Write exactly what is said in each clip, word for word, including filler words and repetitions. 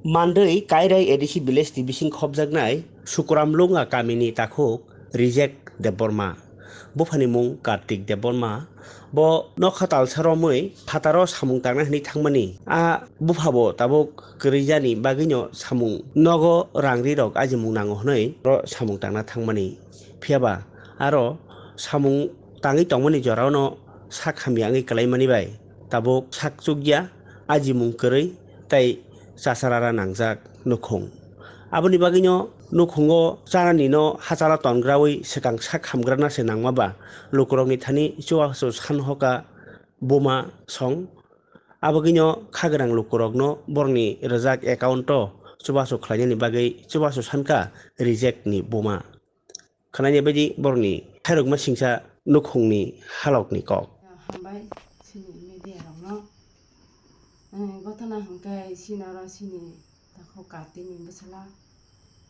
Mandwi Kairai A D C village ni bising khopjaknai Sukuram Lunga kamini takhuk Rijek Debbarma. Buphani mung Kartik Debbarma. Bo nokha talsa romwi phataro samung tangna hwnwi thangmani. A buphabo tabuk kwrwijani bagwino samung nogo rang rirok ajimung nango hwnwi ro samung tangna thangmani. Phiyaba aro samung tangwi tongmani joraono sak hamya wngwi kwlaimani bai tabuk sak chukya, ajimung kwrwi tei chacharara nangjak nukhung. Aboni bagwino nukhungo chananino hachalo tongrawi swkang sak hamgrana se nangma ba lukurokni thani chubachu san hoka buma song. Abagwino khagrang lukurokno borokni rwjak account-o chubachu khlainani bagwi chubachu sanka Rijek ni buma. Khwnani baidi borokni khairokma singsa nukhungni halokni kok. Hambai chini media rokno. Eh, gotona hwnkhe chini oro chini takhuk Kartini bwsala.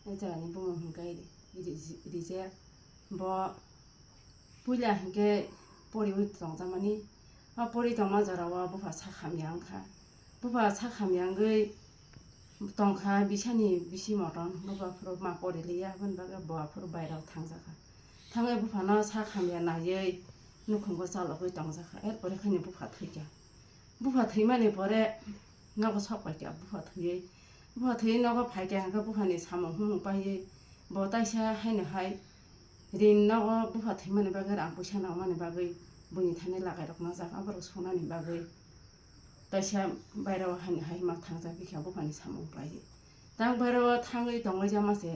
Eh, jarani bumung hwnkhe Ri-, Ri-, Rijek. Bo puila hwnkhe poriwi tongjakmani. O pori tongma jorao bupha sak hamya wngkha. Bupha sak hamya wngwi tongkha bisani bisi motom, bupha phuru ma pori liya, aboni bagwi bo aphuru bairao thangjakha. Thangwi buphano sak hamya naiwi nukhungo chalogwi tongjakha, er pore khaini bupha thwikha. Bupha thwimani pore nogo sok paikha bupha thwiwi. Bupha thwiwi nogo phaikha hwnkhe buphani samung humung paiwi bo taisa haino hai rin nogo bupha thwimani bagwi rang puisa nangmani bagwi buini thani lagai rok nojak, aborok sunani bagwi. Taisa bairao haino hai ma thangjak bikha buphani samung paiwi. Tang bairao thangwi tonglaijama se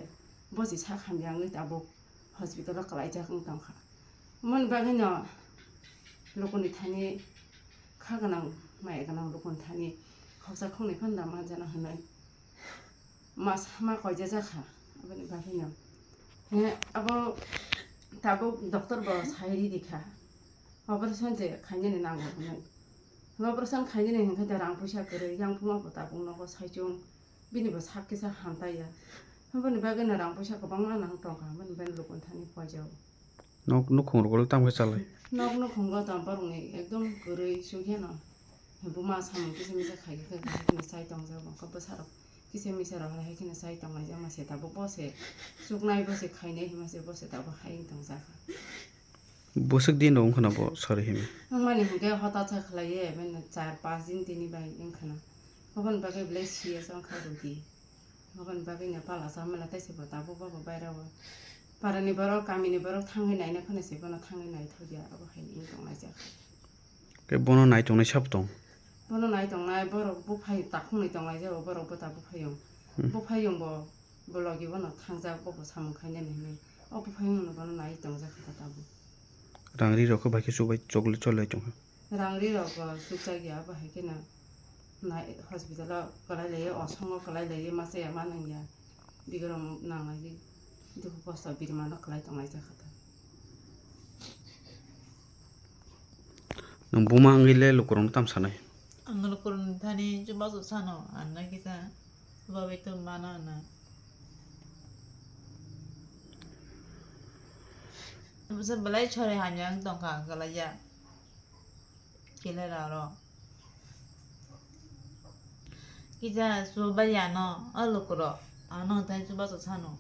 bosi sak hamya wngwi tabuk hospital o kwlaijak wng tongkha. Aboni bagwino lukuni thani kha gwnang maya gwnang lukuni thani khoroksa khoroknwi phano da manjana hwnwi ma sama koijajak kha. Aboni bagwino he abo tabuk doctor bo sai ridi kha operation se khainani nango hwnwi. Operation khainani hwnkhe da rang puisa kwrwi, yang phuma bo tabuk nogo saichung. Bini bo sak kisa hamtaiya. Aboni bagwino rang puisa kwbangma nang tongkha, aboni bagwino lukuni thani poijao. Nok nukhung rok tamo khe chalai. Nok nukhungo tong borokni ekdom kwrwi chukya no. Buma samung kisa misa khai khe khai khe chai tongjago, khe bwsarok kisa misa rok hai khe chai tonglaijama se tabuk bo se chuknai bo se khainai hima se bo se tabuk hai wng tongjakha. Bwswk din rok wngkha na bo sari himi. Wngmani hwnkhe hota cha khlaiwi, mane char pas din tini bai wngkha na. Aboni bagwi belai serious wngkha rwdi. Aboni bagwi no pala cha mala tei se bo tabuk bo bo bairao. Parani borok, kamini borok thangwi naina phano se bono thangwi naithokya, abo hai wng tonglaijak. Khe bono naitongnai sabo tong? Bono naitongnai borok buphai takhukni tonglaijak, borok bo ta buphai wng. Hmm. Buphai wng bo, bo logi bono thangjak, bo bo samung khainani hinwi. O buphai wng no bono nai tongjak kha tabuk. Rang ri rok khe bai khe chubai chokle cholai tongkha. Rang ri rok bo chukjak ya, abo hai kheno nai hospital o kwlai lai, osongo kwlai lai, masa ya ma nang ya, bigrok nang lai, dukhu kosto birma no kwlai tong lai jakha ta. Nwng buma wngwi le lukurokno tamo sanai? Ang lukurokni thani chubachu sano, ang nai kisa chubawi tong mano hwnwi. Bwsa belai sori hamya wng tongkha, ang kwlaiya. Kile raro. Kisa chubaiyano, o lukurok, ang nwng thani chubachu sano.